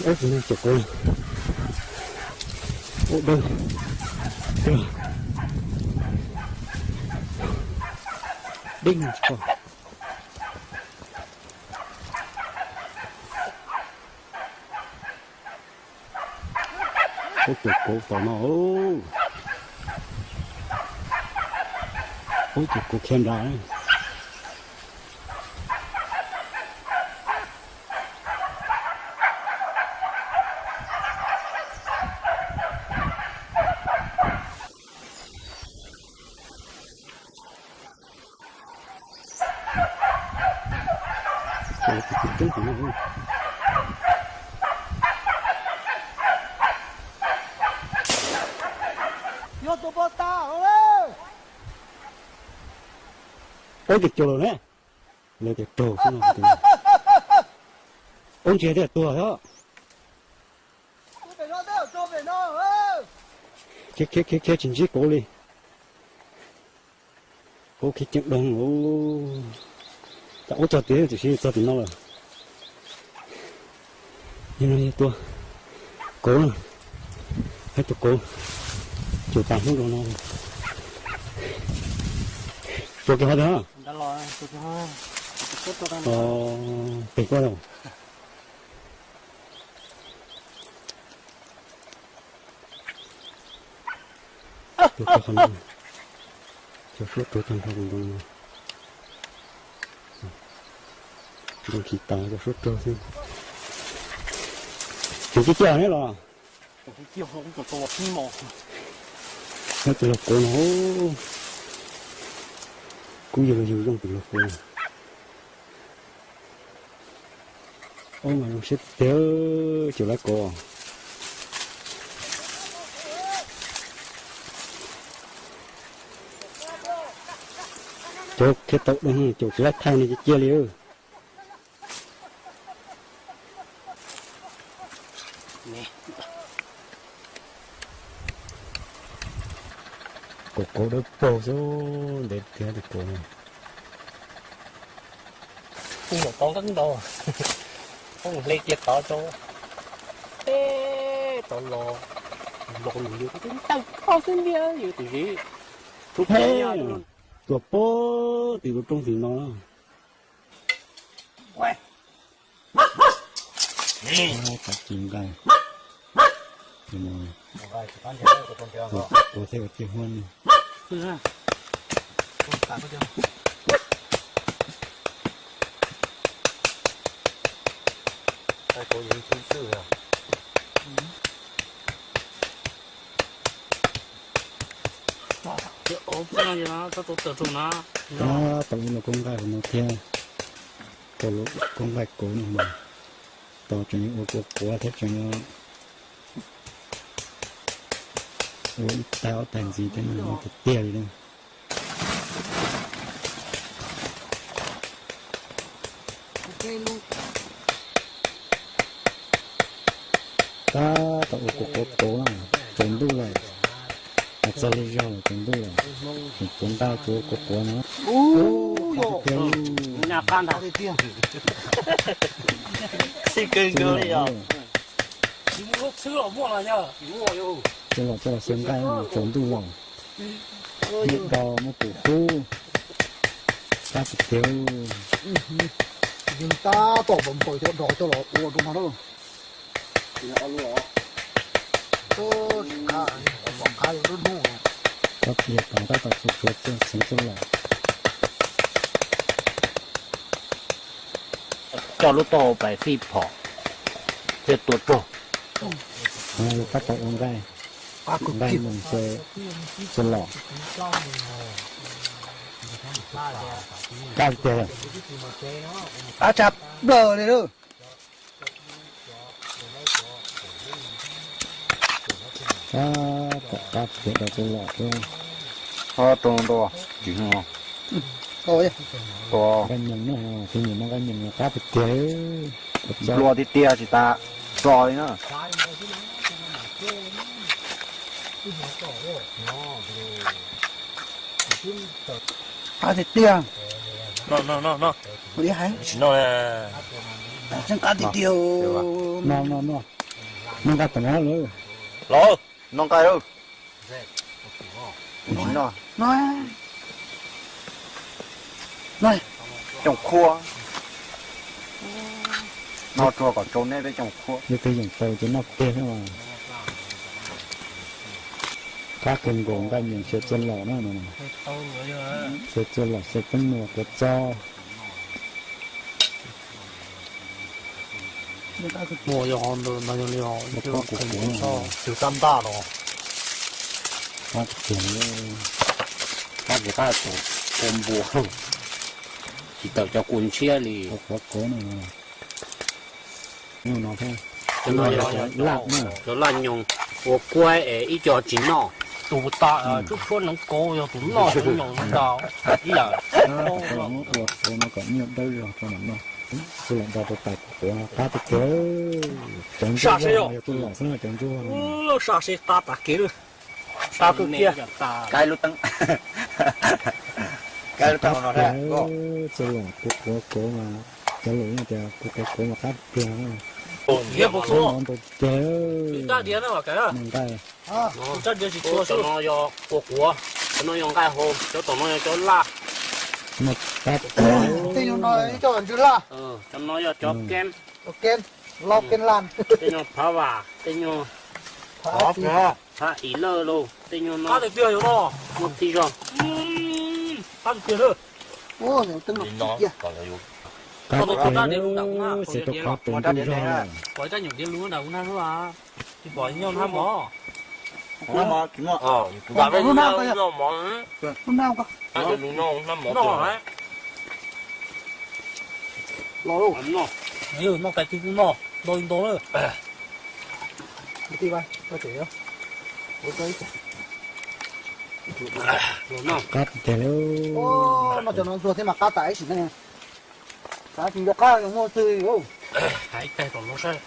Ub, tus no ces kuv ub dawb, deb tsis pom. Ub, tus kuv tom no. Ub, tus kuv khiav nrad. Ub, ces cuag lawm ne. Lawv tias raug xwb no. Ub, ntsia thiaj tuag thiab. Khiav khiav khiav khiav tsis ntsib kuv li. Kuv khiav ceev doo. Cas ub txog tid, tiam sis txog tim no lawm. Yog no yog tua kuv na, hais tus kuv, cus tas hnub rau no. Tua kiag hov tiag. Pem koj. Tua kiag qhov no, cov suab rog tag nrho tus ntoo no. Ntoo khi tas cov suab rog xwb. Tseem ciaj ciaj ne los? Nyob tus laug kuv no, kuj yug los yug zoo tus laug kuv. Ub, mas zoo siab tiag, cus lawv kuv. Cov khiav tau doo, cus tsis laib thaij no cia cia li. Kuv kuv dawb paug xwb, ntev tiag tus kuv. Kuv los tau nqeeb ntau, kuv hle kiag tod rau peb tod los, los nws yus kuv twb ntawm koj xwb ntiag yus tus zeb. Tuaj pem tim tus roob tim no. Tab sis nqaij, tus no, tus thiab ua tiag huab ne. Tab tom ua lub koob nqaij hauv no thiab, ua lub koob nqaij kuv no mas, tos tseem yuav ua kuv quav thiab tseem yuav ua ib tais ob tais ntxiv thiab no tiag tiag li na. Tab tom ua kuv quav quav na, tsaus ntuj lawm, txog li zog lawm tsaus ntuj lawm, tseem quav nqaij quav quav quav no. Xib kawg nkaus li os. Coj los coj los xyaw nqaij tsaus ntuj lawm. Muaj do muaj pum kub, qab tiag tiag. Yeej tab tom npawg npawg cov dos coj los ua rau no lawm. Qab tiag, tab tom tshuav tshuav txeev txeev lawm. Coj lub taub hau pais fij phom thiab tua rog. Tab tom ua nqaij, nqaij mus xyaw los. Qab tiag, qab tshaj plaws li lawm. Tab tom qab tiag, rau tau los thiab. Ob rau ntua, tsis no. Nqaij nyoos no, tus nyoos no nqaij nyoos no qab tiag tiag. Nplua tiag tiag tsis tas tso li na. Qab tiag tiag. No no no no. Tsis no. Tseem qab tiag tiag. No no no. Noj nqaij tau no lawm. Los, noj nqaij lawm. Coom khuab. Noj tsuag kom tsau nej peb coom khuab. Yog peb yeem tau ces noj kiag xwb mas. Qab kawg nkaus, nqaij nyeem xyaw txua lom na no. Xyaw txua lom, xyaw teeb meem quav txob. Tus tab ntaj no. Qab tiag, qab tiag, qab tus kua npua, tsis tawm cov kua ntshiab li. Qab no, cov laj nyoog ua kuab es ib co tsis noj. Tus tas tsub tshuab noov kauv yog tus noj tus nyoos ntau ib yam. Ua kuab no kom nyiaj dawb zog tso mam noj. Txua lom nto rau tais kuv quav qab tiag tiag. Cov ntsuab yog tus lom xwb cov ntsuab. Sab seb qab tas kev lawm. Qab kawg kiag. Kaib lub teeb. Kaib lub teeb no. Txua lom kuv quav kauv mas, cov lus tias kuv quav kauv mas qab tiag. Ntau tiag. Noj nqaij. Cov no yog kua quav, cov no yog nqaij hau, cov tom no yog cov laj. Tej nyuag no ib co ntswg laj. Cov no yog cov keeb. Keeb, lau keeb laj. Tej nyuag phav vam, tej nyuag phav im lawj los, tej nyuag no. Qab tiag tiag yog no. Muaj txij zog. Qab tiag tiag. Qab tiag, xav tau qhov tus ntuj zog. Pom ib rab nyuam diav lus nram kuv nab xwb as. Tsis pom nyob nab mov. Noj tais twg kuj noj, ntau li ntau na. Qab tiag. Noj cov no ntsuag thiab mas qab tas ib sim neej. Xav tsis nco qab muaj twg. Hais tais tom no saib.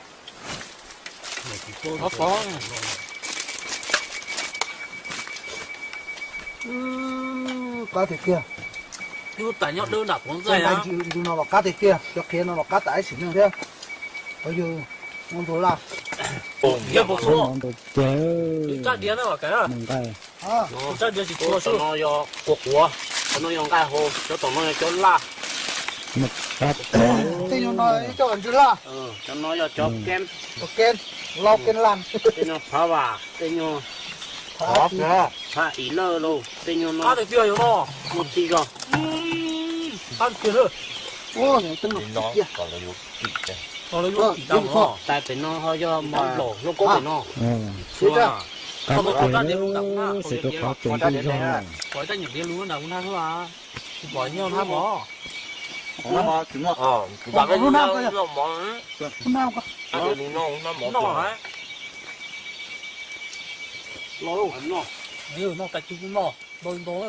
Qab tiag tiag. Lub tais nyob dawb nram quav ntxaij na. Ntsuag no los qab tiag tiag, cov qhiav no los qab tas ib sim neej thiab. Yog ntsuag laj. Ntau tiag. Rab diav na, noj nqaij. Rab diav tsis tshua xwb. Cov no yog kua quav, cov no yog nqaij hau, cov tom no yog cov laj. Tej nyuag no ib co ntswg laj. Cov no yog cov keeb. Cov keeb, lau keeb laj. Tej nyuag phav vam, tej nyuag phav im lawj los, tej nyuag no. Qab tiag tiag yog no. Muaj txij zog. Qab tiag tiag. Tais pem no ho yog mov nplaum, lub koob pem no. Xav tau qhov tus ntuj zog. Pom ib rab nyuam diav lus nram kuv nab xwb as. Tsis pom nyob nab mov. Noj tais twg kuj noj, ntau li ntau na.